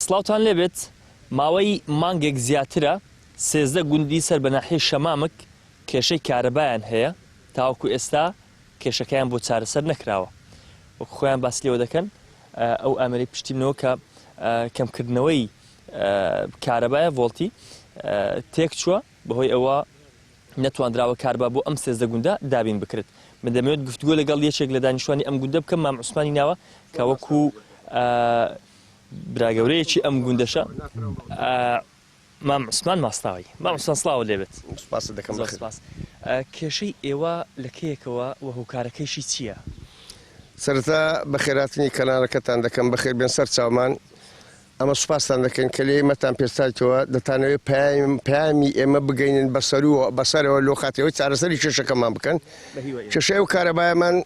سڵاوتان لێبێت، ماوەی مانگێک زیاترە 13 گوندی سەر بە ناحیەی شەمامک کێشەی کارەبایان هەیە، تاوەکو ئێستا کێشەکەیان بۆ چارەسەر نەکراوە. وەک خۆیان باسی لێوە دەکەن ئەو ئامێرەی پشتی منەوە کە کەمکردنەوەی کارەبایە ڤۆڵتی تێکچووە بەهۆی ئەوە نەتواندراوە کاربا بۆ ئەم 13 گوندە دابین بکرێت. من دەمەوێت گفتوگۆ لەگەڵ یەکێک لە دانیشتوانی ئەم گوندە بکەم مام عوسمانی ناوە کە وەکو برا گەورەیەکی ئەم گوندەشە مام عوسمان ماستاوی. مام عوسمان سڵاوت لێ بێت. سوپاست دەکەم زۆر بەخێر. سوپاس. کێشەی ئێوە لە کەیەکەوە و هۆکارەکەیشی چییە؟ سەرەتا بەخێرهاتنی کەناڵەکەتان دەکەم بەخێر بێن سەر چاومان. ئەمە سوپاستان دەکەین کە لە ئێمەتان پێستایتەوە دەتانەوێت پەیام پەیامی ئێمە بگەینن بە سەرووە بە سەرەوە لۆ خاتری چارەسەری کێشەکەمان بکەن. کێشەی ئەو کارەبایەمان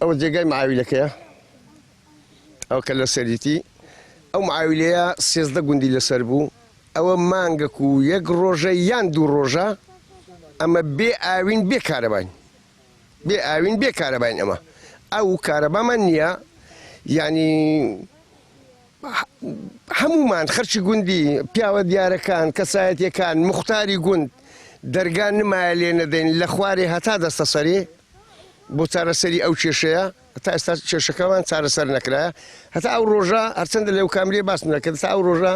ئەوە جێگای معاویلەکەیە. ئەوە کە لەسەریتی ئەو معاویلەیە 13 گوندی لەسەر بوو ئەوە مانگەک و یەک ڕۆژە یان دوو ڕۆژە ئەمە بێ ئاوین بێ کارەباین بێ ئاوین بێ کارەباین ئەمە ئەو کارەبامان نییە یعنی هەمومان خەرکی گوندی پیاوە دیارەکان کەسایەتەکان مختاری گوند دەرگا نمایە لێ نەدەین لە خوارێ هەتا دەستە سەرێ بۆ چارەسەری ئەو کێشەیە هەتا ئێستا کێشەکەمان چارەسەر نەکرایە هەتا ئەو ڕۆژە هەرچەندە لەو کامرێ باسم نەکرد تا ئەو ڕۆژە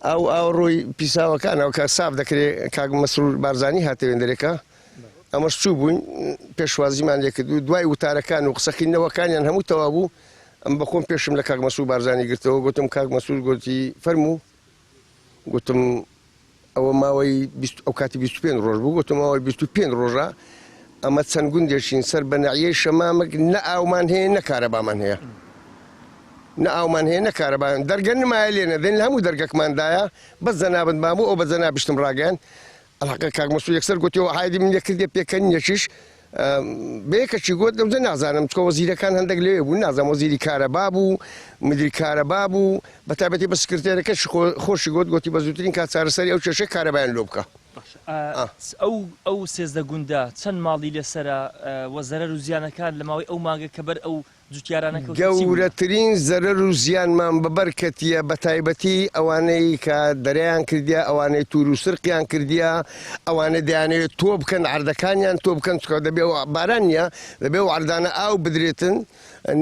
ئەو ئاو ڕۆی پیساوەکانەوە کە ساف دەکرێ کاک مەسرور بارزانی هاتەوێن دەرێکە ئەمەش چوو بووین پێشوازیمان لێکرد و دوای وتارەکان و قسەکردنەوەکانیان هەموو تەوا بوو ئەم بەخۆم پێشم لە کاک مەسرور بارزانی گرتەوە گوتم کاک مەسرور گوتی فەرموو گوتم ئەوە ماوەی ئەو کاتی 25 ڕۆژ بوو گوتم ماوەی 25 ڕۆژە ئەمە چەند گوندێکین سەر بە نەعیەی شەمامک نە ئاومان هەیە نە کارەبامان هەیە نە ئاومان هەیە نە کارەبا دەرگە نمایە لێ نەدەین لە هەموو دەرگەکماندایە بەس جەنابت مابوو ئەو بە جەنابیشتم ڕاگەیان ئەڵحەقە کاک مەسرور یەکسەر گوتیەوە حایدی من یەکردێ پێکەنینێکیش بەیەکەکی گوت لەوجە نازانم چکە وەزیرەکان هەندێک لەوێ بوو نازانم وەزیری کارەبا بوو مدیر کارەبا بوو بە تایبەتی بە سکرتێرەکەش خۆشی گوت گوتی بە زووترین کات چارەسەری ئەو کێشەی کارەبایان لۆ بکە. باشە ئەو ئەو 13 گوندە چەند ماڵی لەسەرە و زەرەر و زیانەکان لە ماوەی ئەو مانگە کە بەر ئەو جوتیارانە کەوتووە چی بوونە؟ گەورەترین زەرەر و زیانمان بە بەر کەتیە بە تایبەتی ئەوانەی کە دەرەیان کردیە ئەوانەی تور و سرقیان کردیە ئەوانەی دەیانەوێت تۆ بکەن عەردەکانیان تۆ بکەن چونکە دەبێ ئەو باران نیە دەبێ ئەو عەردانە ئاو بدرێتن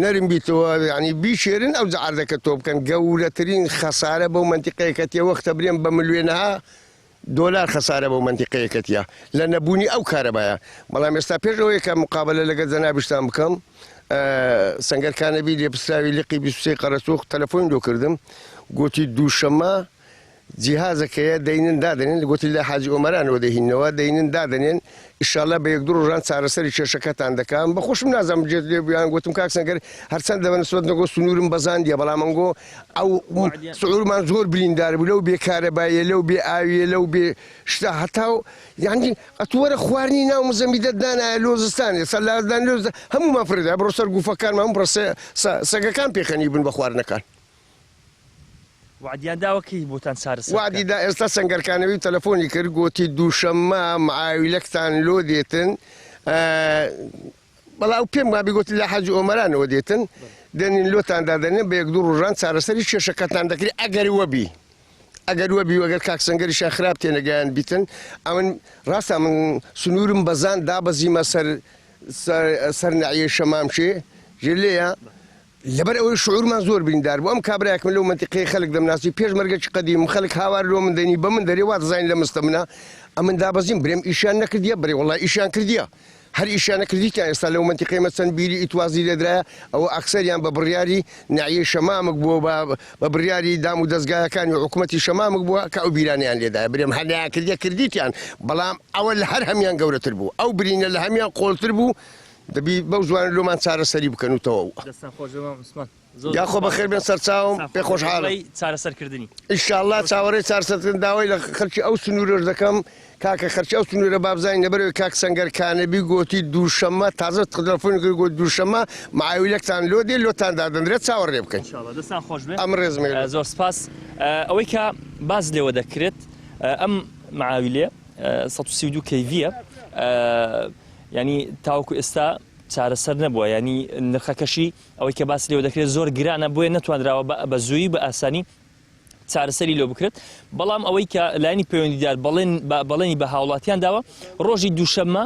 نەرم بیتەوە یانی بیشێرن ئەوجا عەردەکە تۆ بکەن گەورەترین خەسارە بەو مەنتیقەیە کەتیە وەختە برێم بە ملیۆنەها دۆلار خەسارە بەو مەنتیقەیە کەتیە لە نەبوونی ئەو کارەبایە بەڵام ئێستا پێش ئەوەی کە مقابەلە لەگەل جەنابیشتان بکەم سەنگەر کانەبی لێپرسراوی لقی 23 قەرەچوخ تەلەفۆنی لۆ کردم گوتی دووشەممە جیهازەکەیە دەینن دادەنێن گوتی لە حاجی ئۆمەرانەوە دەهینەوە دەینن دادەنێن ئیشاڵا بە یەک دوو ڕۆژان چارەسەری کێشەکەتان دەکەم بە خۆشم نازانم جێت لێ بوویان گوتم کاک سەنگەر هەرچەندە بە نسبەت نەگۆ سنوورم بەزاندیە بەڵام ئەنگۆ ئەو سعورمان زۆر بریندار بوو لەو بێ کارەباییە لەو بێ ئاویە لەو بێ شتە هەتاو یعنی ئەتوەرە خواردنی ناو مزەمیدەت دانایە لۆ زستانێ سەلادان لۆ هەموومان فرێدا بڕۆ سەر گوفەکانمان هەموو بڕە سەگەکان پێخەنی بن بە خواردنەکان. وەعدیان داوە کەی بۆتان چارەسەر بکەن؟ وەعدی دا ئێستا سەنگەرکانەوی تەلەفۆنی کرد گۆتی دووشەممە معاویلەکتان لۆ دێتن بەڵا ئەو پێم وابی گۆتی لە حاجی ئۆمەرانەوە دێتن دێنین لۆتان دادەنێن بە یەک دوو ڕۆژان چارەسەری کێشەکەتان دەکری ئەگەر وەبی ئەگەر وەبی وەگەر کاک سەنگەریشان خراپ تێنەگەیان بیتن ئەمن ڕاستە من سنوورم بەزان دابەزیمە سەر سەر نەعیە شەمامکێ ژێ لێیە لەبەر ئەوەی شعورمان زۆر بریندار بوو ئەم کابرایەک من لەو مەنتیقەیە خەلک دەمناسی پێشمەرگەکی قەدیمم خەلک هاوار لۆ من دەنی بە من دەرێ وا دەزانی لە مستە منە ئەمن دابەزیم برێم ئیشیان نەکردیە برێ وەڵا ئیشیان کردیە هەر ئیشیان نەکردیتیان ئێستا لەو مەنتیقەی مە چەند بیری ئیتوازی لێدرایە ئەوە ئەکسەریان بە بڕیاری نەعیەی شەمامک بووە بە بە بڕیاری دام و دەزگایەکانی حکومەتی شەمامک بووە کە ئەو بیرانەیان لێدایە برێم هەر نەیان کردیە کردیتیان بەڵام ئەوە لە هەر هەمیان گەورەتر بوو ئەو برینە لە هەمیان قۆڵتر بوو دەبی بەو زوانە لۆمان چارەسەری بکەن و تەواو. دەستان خۆش بێ مام عوسمان. زۆر زۆر یاخۆ سوپاس. بەخێر بێن سەرچاوم دەستان پێ خۆش بێ. خۆشحاڵم. چاوەڕێی چارەسەرکردنی. ئیشاڵڵا چاوەڕێی چارەسەرکردن داوای لە خەلکی ئەو سنوورەش دەکەم کاکە خەلکی ئەو سنوورە با بزانین لەبەرئەوەی کاک سەنگەر کانەبی گۆتی دووشەممە تازە تەلەفۆنی کرد گۆت دووشەممە معاویلەکتان لۆ دێ لۆتان دادەنرێت چاوەڕێ بکەین. ئینشاڵڵا دەستان خۆش بێ. ئەم ڕێزم هەیە. زۆر سپاس. ئەوەی کە باس لێوە دەکرێت ئەم معاویلەیە 132 کەیڤیە یانی تاوەکو ئێستا چارەسەر نەبووە یانی نرخەکەشی ئەوەی کە باس لێوە دەکرێت زۆر گرانە بۆیە نەتوانراوە بە زووی بە ئاسانی چارەسەری لۆ بکرێت، بەڵام ئەوەی کە لایەنی پەیوەندیدار بەڵێن بەڵێنی بە هاوڵاتیان داوە ڕۆژی دووشەممە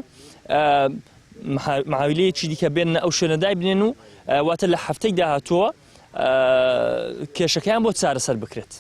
معاویلەیەکی دیکە بێننە ئەو شوێنە دایبنێن و واتە لە هەفتەی داهاتووە کێشەکەیان بۆ چارەسەر بکرێت.